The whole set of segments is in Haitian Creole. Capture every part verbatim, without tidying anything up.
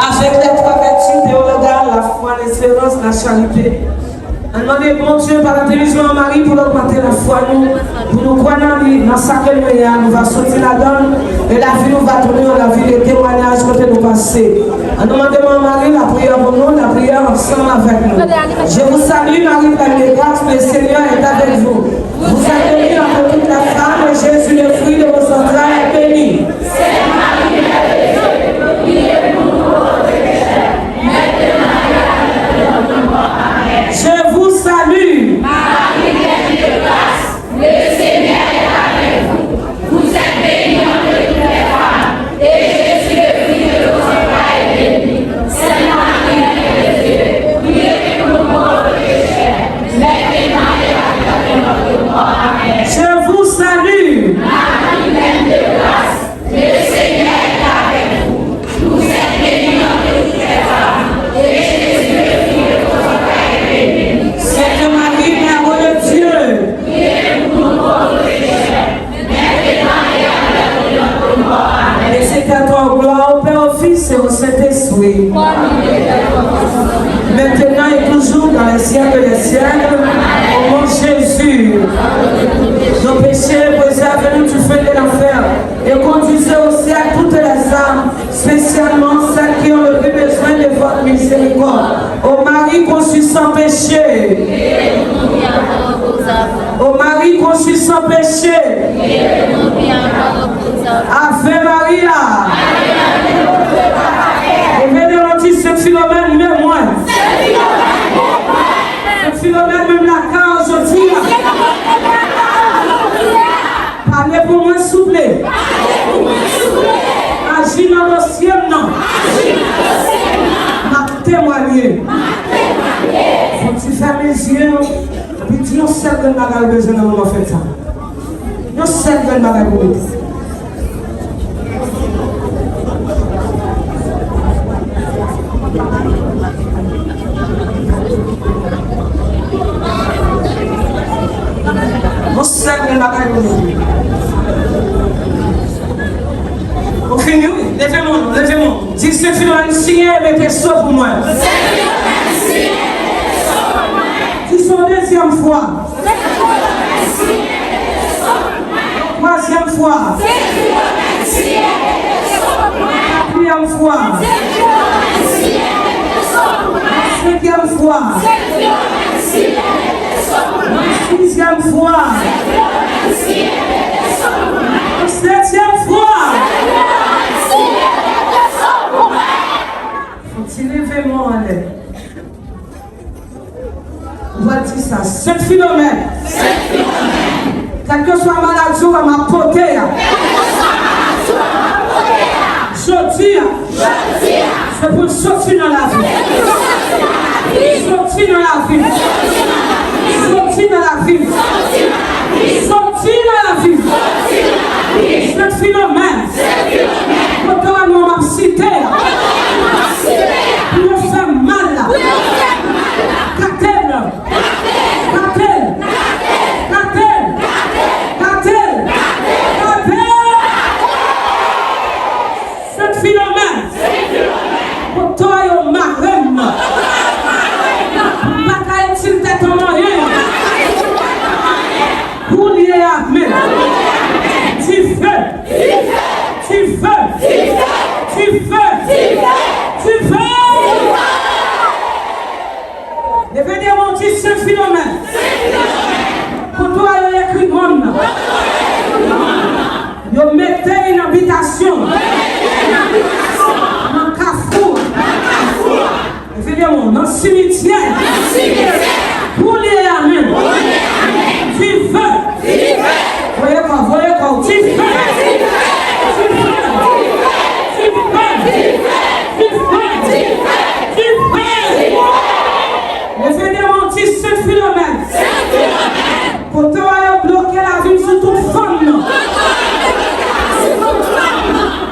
Avec les trois vertus, théologal, la foi, l'espérance, la charité. Ann mande Bondye pa entèmedyè Mari pou l ogmante lafwa nou, pou nou kwè nan li, nan sa ke nou ye a, nou va soti ladan l, e lavi nou va tounen yon lavi de temwayaj kote nou pase. Ann nou mande Manman Mari lapriyè pou nou, lapriyè ansanm avèk nou. Je vous salue, Marie pleine de grâce, le Seigneur est avec vous. Vous êtes bénie entre toutes les femmes, et Jésus, le fruit de vos entrailles, est béni. Je vous salue. Marie pleine de grâce, le Seigneur est avec vous. Vous êtes bénie entre toutes les femmes, et Jésus, le fruit de vos entrailles, est béni. Sainte Marie, Mère de Dieu, priez pour nous pauvres pécheurs, maintenant et à l'heure de notre mort. Amen. Je vous salue. Marie pleine de grâce, le Seigneur est avec vous. Vous êtes bénie entre toutes les femmes, et Jésus, le fruit de vos entrailles, est béni. Sainte Marie, Mère de Dieu, priez pour nous pauvres pécheurs, maintenant et à l'heure de notre mort. Amen. Et c'est à toi, gloire au Père, au Fils et au Saint-Esprit. Maintenant et toujours dans les siècles des siècles. Au nom de Jésus. Nos péchés, préservez-nous du feu de l'enfer et conduisez au ciel toutes les âmes, spécialement celles qui ont le plus besoin de votre miséricorde. Ô Marie conçue sans péché. Ô Marie conçue sans péché. Ave Maria. Leve men w, di, Sent Filomèn, men mwen. Sent Filomèn, men lakay jodi a. Pale pou mwen, souple. Aji nan dosye m nan. M ap temwanye. Fon ti fèmen zye w, epi di yon sèl grenn bagay ou bezwen nan moman fèt sa. Yon sèl grenn bagay pou mete. Yon sèl grenn bagay pou mete. Ou fini, wi? Leve men w, leve men w. Di, Sent Filomèn, siyen e mete so pou mwen. Sent Filomèn, siyen e mete so pou mwen. Di sa yon dezyèm fwa. Twazyèm fwa. Katriyèm fwa. Senkyèm fwa. Sizyèm fwa. Setyèm fwa. Fon ti leve men w anlè. Ou va di sa, Sent Filomèn. Kèlkeswa maladi w a, m ap pote a. Jodi a. Se pou l soti nan lavi m. Soti nan lavi m. Soti nan lavi m. Soti nan lavi m. Sent Filomèn. Kote w a non m ap site a. Pou yo fè m mal la. Gate l. Gate l. Gate l. Gate l. Gate l. Sent Filomèn. Dife! Dife! Leve de men, di Sent Filomèn. Kote w ye, yo ekri non m nan. Yo mete l nan bitasyon. Nan kafou. Leve de men, nan simityè. Kounye a menm. Dife! Voye kò, voye kò. Dife! Dife! Leve de men, di Sent Filomèn. Kote w ye, yo bloke lavi m sou tout fanm nan.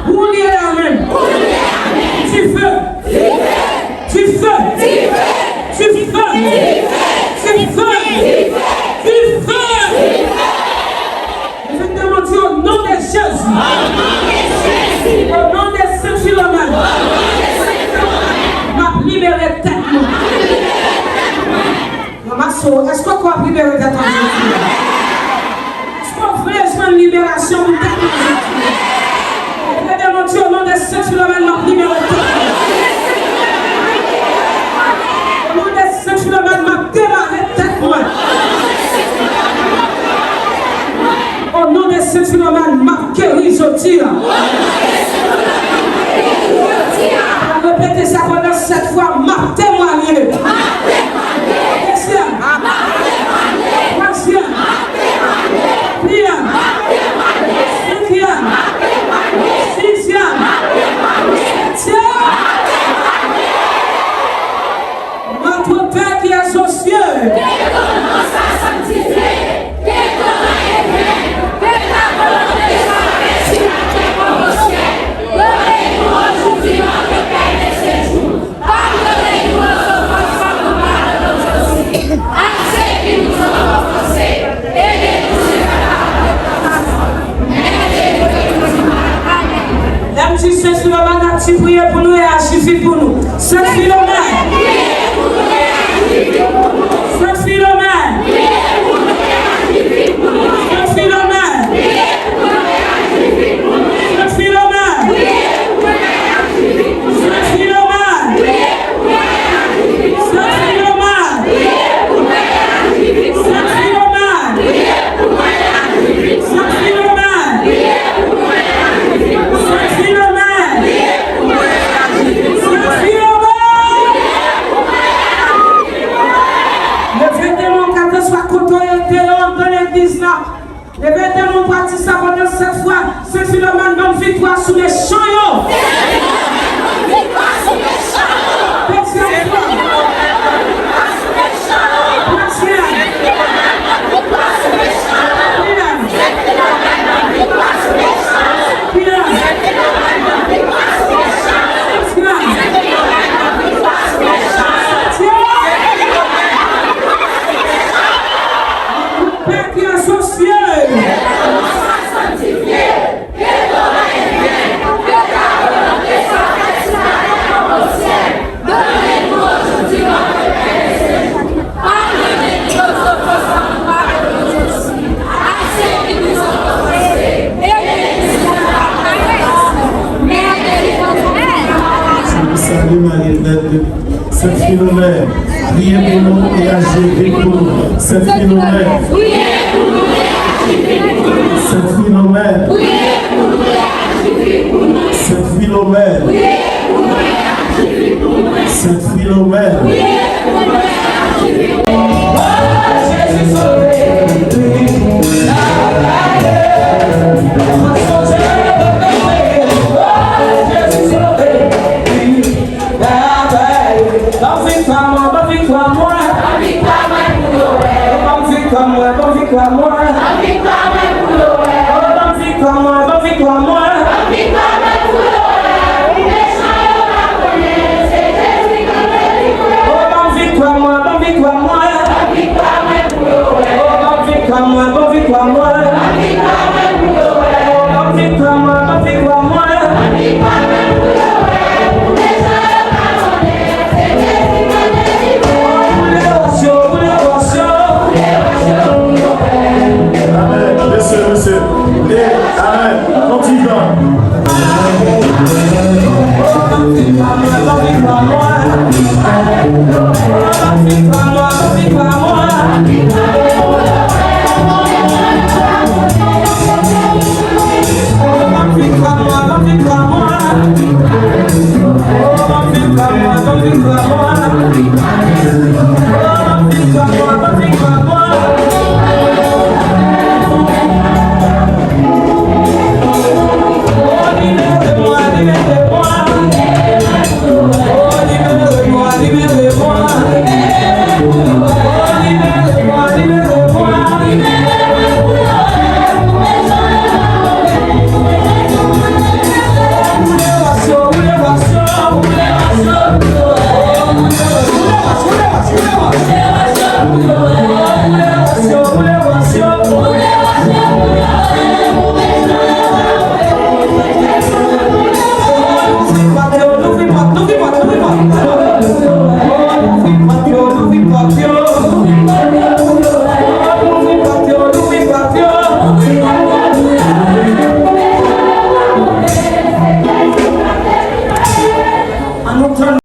Kounye a menm. Dife! Dife! Dife! Dife! Dife! Dife! Leve de men, di, o non de Jezi. O non de Sent Filomèn. M ap libere tèt mwen. Ranmase w, èske w kwè w ap libere tèt w jodi a? Èske w vle jwenn liberasyon pou tèt w jodi a? Leve de men, di, o non de Sent Filomèn, m ap libere tèt mwen. O non de Sent Filomèn, m ap demare tèt mwen. O non de Sent Filomèn, m ap geri jodi a. Al repete sa pandan sèt fwa, m ap temwanye. Dezyèm. Twazyèm. Katriyèm. Senkyèm. Sizyèm. Setyèm. Notre Père qui es aux cieux. Que ton nom soit sanctifié, que ton règne vienne, que ta volonté soit faite sur la terre comme au ciel. Donne-nous aujourd'hui notre pain de ce jour. Pardonnez-nous nos offenses comme nous pardonnons aussi à ceux qui nous ont offensés. Et ne nous soumets pas à la tentation, mais délivre-nous du mal. Amen. Lè m di Sent Filomèn ap di priye pou nou e aji vit pou nou. Sent Filomèn. Sent Filomèn. Sent Filomèn. Sent Filomèn. Sent Filomèn. Sent Filomèn. Sent Filomèn. Sent Filomèn. Sent Filomèn. Sent Filomèn. Leve de men, kèlkeswa kote w ye, deyò, anndan legliz la. Leve de men, w pral di sa pandan sèt fwa. Sent Filomèn, ban m viktwa sou mechan yo. Dezyèm fwa. Twazyèm. Pè ki asosye. Salut Marie, pleine de Sent Filomèn, priye pou nou e aji vit pou nou. Sent Filomèn. Sent Filomèn. Sent Filomèn. Sent Filomèn. Ban m viktwa mwen, ban m viktwa mwen. Ban m viktwa mwen, ban m viktwa mwen. Ban m viktwa mwen, ban m viktwa mwen. Ban m viktwa mwen, ban m viktwa mwen. Ban m viktwa mwen pou yo wè. Mechan yo pa konnen, se Jezi k ap delivre yo.